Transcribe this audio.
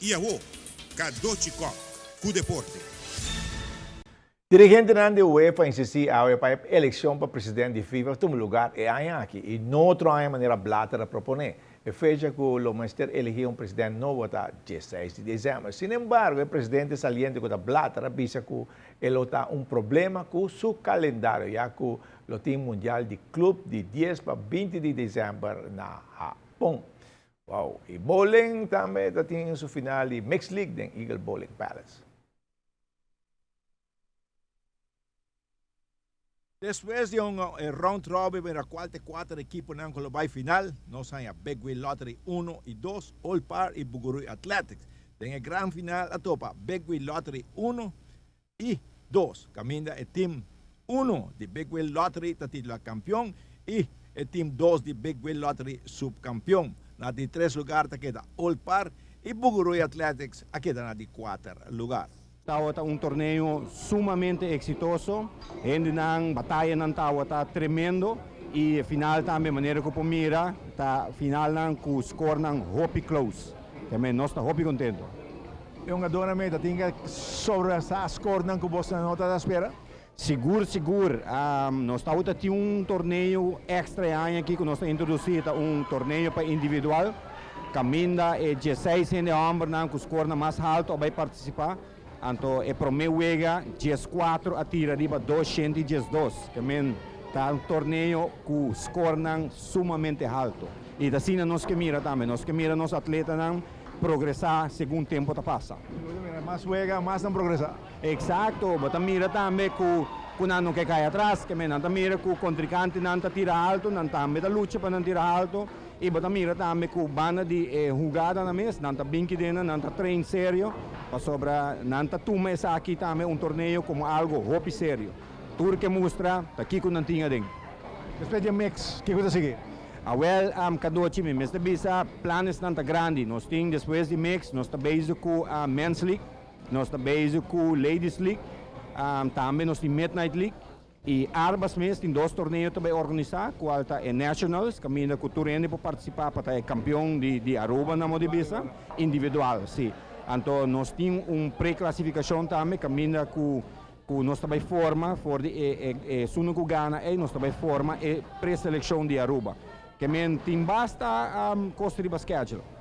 I awo, Cadochi Kock ku deporte. Dirigentenan di UEFA insistí awe pa e elekshon pa president di FIFA tuma lugar e aña aki i no otro aña manera Blatter a proponé. E fecha ku lo mester eligí un president nobo ta dieseis di desèmber. Sin embargo, e presidente saliente ku ta Blatter a bisa ku e lo ta un problema ku su kalendario ya ku lo tin Mundial di Club di dies pa binti di desèmber na Hapon. Wow! I bowling tambe ta tin su final di Mixed League den Eagle Bowling Palace. Despues di un round robin mira cual ta e cuater ekiponan cu lo bay final, nos haña Big Wheel Lottery uno y dos, Old Par y Bugurui Athletics. Den e gran final a topa Big Wheel Lottery uno y dos, caminda e team uno di Big Wheel Lottery ta titula campeon y e team dos di Big Wheel Lottery subcampeon. Na di tres lugar ta keda Old Par y Bugurui Athletics a keda na di cuater lugar. Tabata un torneo sumamente exitoso, hendenan, batayanan tabata tremendo y e final tambe manera cu por mira ta finalnan cu scorenan hopi close. Tambe nos ta hopi contento. E hungadornan meta tin ke sobrepasa scorenan cu bosnan no ta spera? Sigur sigur, nos tabata tin un torneo extra e aña aki cu nos ta introduci, ta un torneo pa individual, caminda e dieseis hende hombernan cu scorenan mas halto a bay participa, anto e prome wega diescuatro a tira riba 212, ke men ta un torneo cu scorenan sumamente halto. Y ta asina nos ke mira tambe, nos ke mira nos atletanan progresa segun tempo ta pasa. Mas wega, mas nan progresa. Exacto, bo ta mira tambe cu cu nan no ke cay atras, ke men nan ta mira cu contricantenan ta tira alto, nan tambe ta lucha pa nan tira alto, y bo ta mira tambe cu banda di e hugadanan mes, nan ta bin kidennan, nan ta train serio, pasobra nan ta tuma esaki tambe un torneo como algo hopi serio. Tur ke mustra ta kico nan tin aden. Despues di e mix, kico ta sigui? Awel, Cadochi, mi mester bisa planesnan ta grandi. Nos tin despues di mix, nos ta bezig cu Men's League. Nos ta bezig ku Ladies League, tambe nos tin Midnight League i Arbas mes tin dos torneo ta bai organisá, kual ta e Nationals, kaminda ku tur hende por partisipá pa ta e kampion di Aruba na modo di bisa, individual, si. Anto nos tin un preklasifikashon tambe kaminda ku ku nos ta bai forma for di e esunnan ku gana ei nos ta bai forma e preselekshon di Aruba. Ke men tin basta kos riba schedule.